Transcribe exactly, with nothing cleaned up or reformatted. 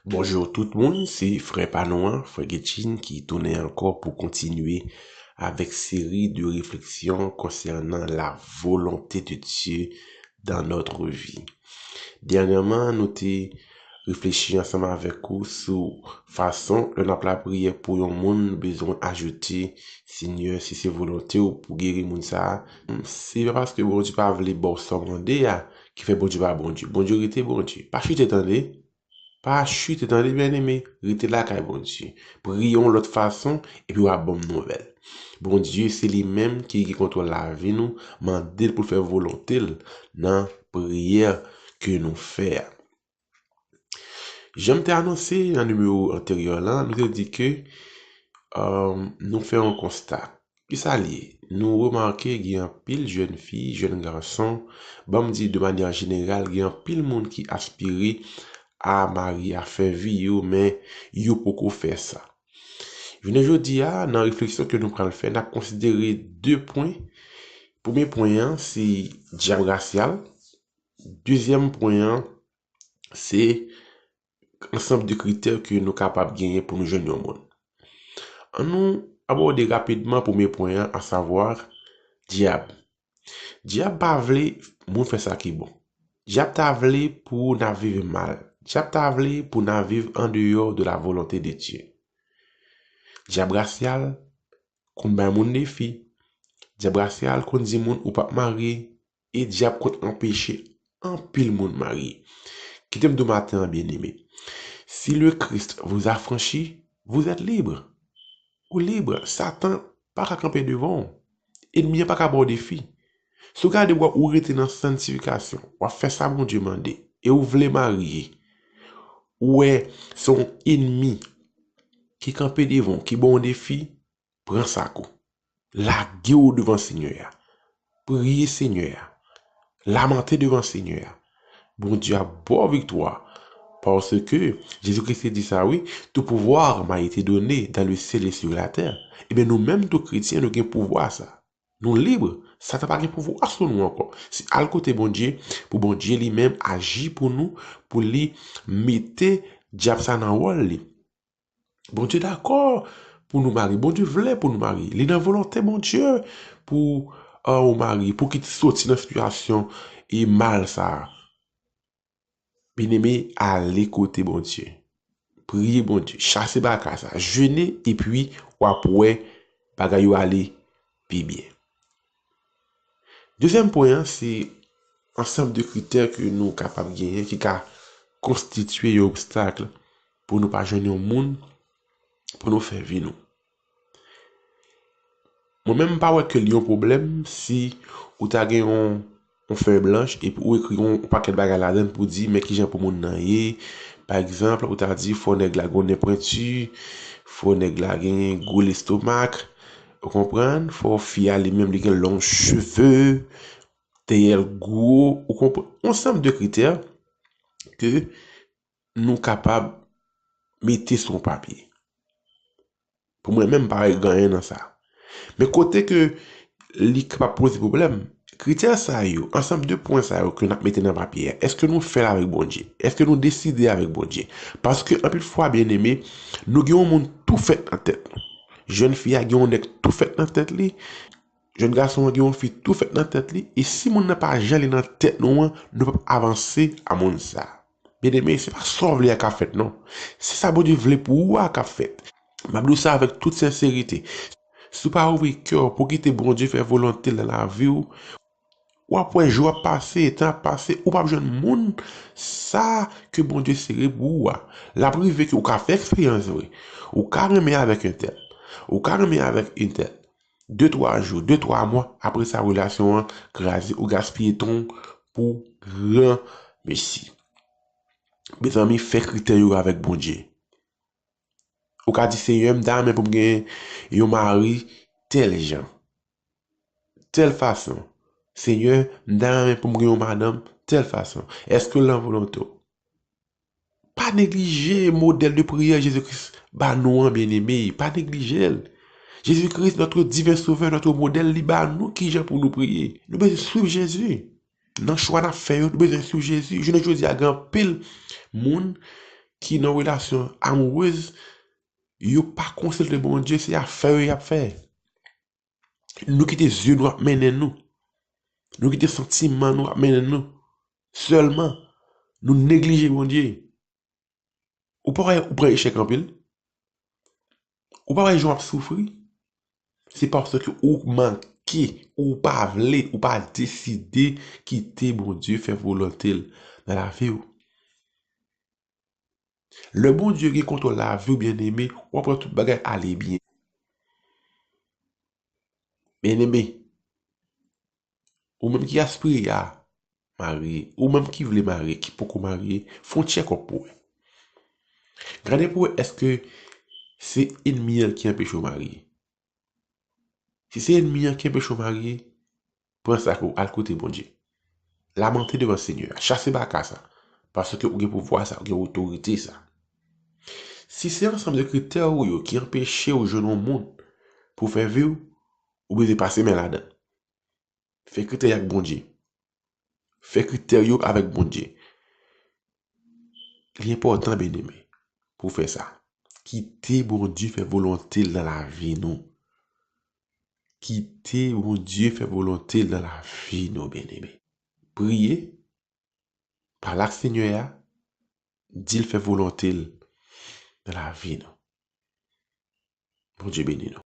Bonjou tout moun, se frè pa nou an, frè Getjin ki tounen ankò pou kontinye avèk seri de refleksyon konsènan la volonté de Dieu dans notre vie. Dènyèman, nou te reflechi ansanm avèk ou sou fason lè n ap lapriyè pou yon moun, nou bezwen ajoute, Senyè, si se volonte w pou geri moun sa a, se pa paske Bondye pa vle ba w sa w mande a ki fè Bondye pa Bondye. Bondye rete Bondye. Pa chite tande. Pa chite tande, byeneme. Rete lakay Bondye. Priye yon lòt fason, epi w ap ban m nouvèl. Bondye, se li menm ki gen kontwòl lavi nou, mande l pou l fè volonte l nan priyè ke nou fè a. Jan m te anonse nan nimewo anteryè la, nou te di ke, um, nou fè yon konsta. Kisa l ye? Nou remake gen anpil jèn fi, jèn gason, ban m di de manyè jeneral, gen anpil moun ki aspire a marye, a fè vi yo, men yo poko fè sa. Jounen jodi a, nan refleksyon ke nou pral fè, n ap konsidere de pwen. Premye pwen an, se dyab rasyal. Dezyèm pwen an, se ansanm de kritè ke nou kapab genyen pou nou jwenn yon moun. Ann nou abòde rapidman premye pwen an, asavwa dyab. Dyab pa vle moun fè sa ki bon. Dyab ta vle pou n ap viv mal. Dyab ta vle pou n ap viv andeyò de la volonté de Dieu. Dyab rasyal konn bay moun defi. Dyab rasyal konn di moun ou p ap marye. E dyab konn anpeche anpil moun marye. Kite m di w maten an, byeneme. Si le Christ vous affranchit, vous êtes libre. Ou lib. Satan pa ka kanpe devan w. Ènmi an pa ka ba w defi. Si w gade w, ou rete nan sanntifikasyon, w ap fè sa Bondye mande, e ou vle marye, ou wè se yon ènmi ki kanpe devan w, ki ba w yon defi, pran sak ou. Lage w devan Senyè a. Priye Senyè a. Lamante devan Senyè a. Bondye ap ba w viktwa. Paske Jezi Kris te di sa, wi, tout pouvoir m'a été donné dans le ciel et sur la terre. Ebyen, nou menm tou kretyen, nou gen pouvwa sa. Nou lib. Satan pa gen pouvwa sou nou ankò. Se al kote Bondye, pou Bondye li menm aji pou nou, pou li mete dyab sa nan wòl li. Bondye dakò pou nou marye. Bondye vle pou nou marye. Li nan volonte Bondye pou, uh, ou marye, pou ki soti nan sitiyasyon e mal sa a. Byeneme, ale kote Bondye. Priye Bondye. Chase bagay sa. Jene, epi w ap wè bagay yo ale pi byen. Dezyèm pwen an, se ansanm de kritè ke nou kapab genyen ki ka konstitye yon obstak pou nou pa jwenn yon moun pou nou fè vi nou. Mwen menm, m pa wè ke li yon pwoblèm si ou ta gen yon, yon fèy blanch epi ou ekri yon, yon pakèt bagay ladan l pou di men kijan pou moun nan ye. Pa egzanp, ou ta di fò nèg la gen nen pwenti, fò nèg la gen gwo lestomak, ou konprann, fò fi a li menm li gen long cheve, dèyè l gwo, ou konprann. Yon ansanm de kritè ke nou kapab mete sou yon papye. Pou mwen menm, m pa wè gen anyen nan sa. Men kote ke li kapab poze pwoblèm, kritè sa yo, ansanm de pwen sa yo ke n ap mete nan papye a, èske nou fè l avèk Bondye? Èske nou deside avèk Bondye? Paske anpil fwa, byeneme, nou gen yon moun tou fèt nan tèt nou. Jèn fi a gen yon nèg tou fèt nan tèt li, jèn gason an gen yon fi tou fèt nan tèt li, e si moun nan pa jan li nan tèt nou an, nou p ap avanse a moun sa. Byeneme, se pa sa w vle a k ap fèt, non. Se sa Bondye vle pou ou a k ap fèt. M ap di w sa avèk tout senserite. Si w pa ouvri kè w pou kite Bondye fè volonte l nan lavi w, w ap wè jou ap pase, tan ap pase, ou p ap jwenn moun sa ke Bondye sere pou ou a. L ap rive ke ou ka fè eksperyans vre. Ou ka renmen avèk entèl. Ou ka renmen avèk entèl. De, twa jou, de, twa mwa, apre sa, relasyon an kraze, ou gaspiye tan w pou granmesi. Mezanmi, fè kritè yo avèk Bondye. Ou ka di, Senyè, m ta renmen pou m gen yon mari tèl jan, tèl fason. Senyè, m ta renmen pou m gen yon madanm tèl fason. Èske l nan volonte w? Pa neglije modèl de priyè Jezi Kris ba nou an, byeneme. Pa neglije l. Jezi Kris, notre divin Sauveur, notre modèle, li ba nou kijan pou nou priye. Nou bezwen swiv Jezi. Nan chwa n ap fè yo, nou bezwen swiv Jezi. Jounen jodi a, gen anpil moun ki nan relasyon amourez, yo pa konsilte Bondye, se afè yo y ap fè. Nou kite zye nou ap mennen nou. Nou kite santiman nou ap mennen nou. Sèlman, nou neglije Bondye. Ou pa wè ou pran echèk anpil? Ou pa wè jan w ap soufri? Se paske ou manke, ou pa vle, ou pa deside kite Bondye fè volonte l nan lavi w. Lè Bondye gen kontwòl lavi w, byeneme, w ap wè tout bagay ale byen. Byeneme, ou menm ki aspire a marye, ou menm ki vle marye, ki poko marye, fè yon tchèkòp pou wè. Gade pou wè èske se ènmi an ki anpeche w marye. Si se ènmi an ki anpeche w marye, pran sa ke w al kote Bondye. Lamante devan Senyè a, chase baka sa, paske ou gen pouvwa sa, ou gen otorite sa. Si se ansanm de kritè ou yo ki anpeche w jwenn yon moun pou fè vi w, ou bezwen pase men ladan. Fè kritè y ak Bondye. Fè kritè yo avèk Bondye. Li enpòtan, byeneme, pou w fè sa. Kite Bondye fè volonte l nan lavi nou. Kite Bondye fè volonte l nan lavi nou, byeneme. Priye, pale ak Senyè a, di l fè volonte l nan lavi nou. Bondye beni nou.